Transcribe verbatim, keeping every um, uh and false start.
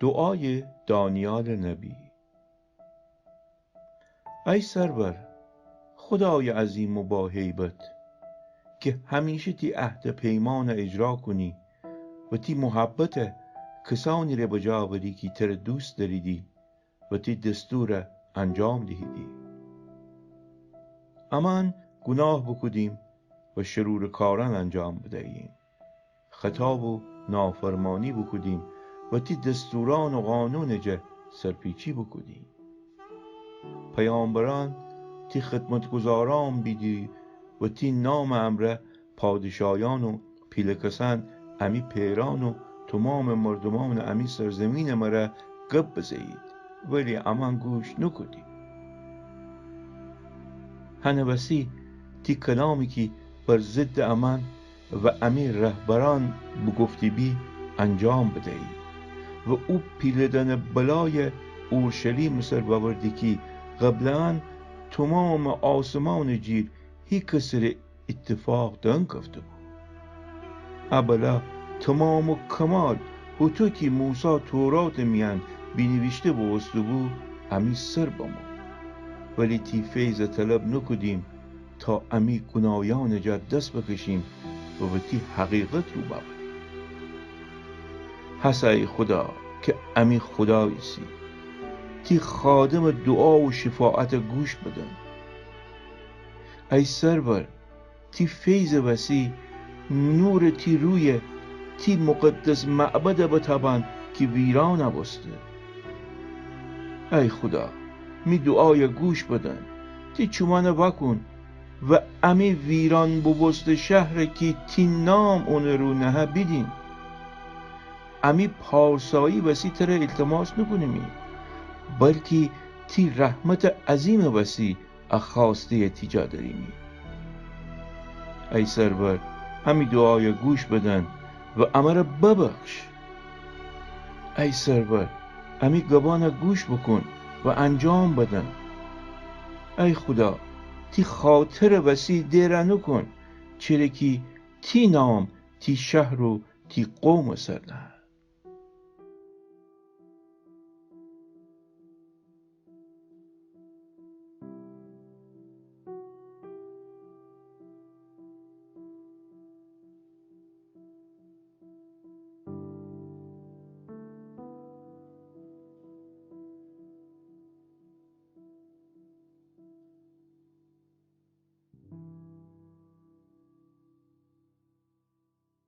دوعایٚ دانیالٚ نبی. ای سرور، خودایٚ عظیم و باهیبت، کی همیشه تی عهد و پیمأن اجرا کونی و تی محبت کسأنیره بجا اوری کی تر دوست دأریدی و تی دستور انجام دیهیدی. امأن گوناه بوکودیم و شرورٚ کارأن انجام بدییم. خطا و نافرمانی بوکودیم و تی دستورأن و قانونٚ جا سرپیچی بوکودیم. پیامبرأن تی خدمتگزارأن بیدی و تی نامٚ امرأ پادشایأن و پیله کسأن امی پئرأن و تومامٚ مردومأنٚ امی سرزیمینٚ مرأ گب بزهیید، ولی امأن گوش نوکودی. هنٚ وسی تی کلامی کی بر ضدٚ امأن و امی رهبرأن بوگفته بی انجام بدیی و او پیله‌دأنٚ بلای اورشلیمٚ سر بأوردی کی قبلٚ ان تومامٚ آسمانٚ جیر هیکسٚ ره ایتفاق دنکفته‌بو. ا بلا تمام و کمال هوطو کی موسی توراتٚ میأن بینیویشته بوبوسته‌بو، امی سر بمو. ولی تی فیض طلب نوکودیم تا امی گوناهیأنٚ جا دس بکشیم و به تی حقیقت رو بأوریم. هسه ای خودا کی امی خودا ایسی، تی خادمٚ دوعا و شفاعت گوش بدن. ای سرور، تی فیضٚ وسی نورٚ تی روی تی مقدس معبد بتابأن کی ویرأن بوسته. ای خودا، می دوعای گوش بدن، تی چومأن وأکون و امی ویرأن بوبوسته شهر کی تی نام اونٚ رو نهه بیدین. امی پارسایی وسی تر ایلتماس نوکونیمی، بلکی تی رحمتٚ عظیمٚ وسی ا خوأسته‌ی تی جا دأریمی. ای سرور، امی دوعای گوش بدن و امر ببخش. ای سرور، امی گبأن گوش بوکون و انجام بدن. ای خودا، تی خاطرٚ وسی دئر نوکون، چره کی تی نام تی شهر و تی قومٚ سر نهه.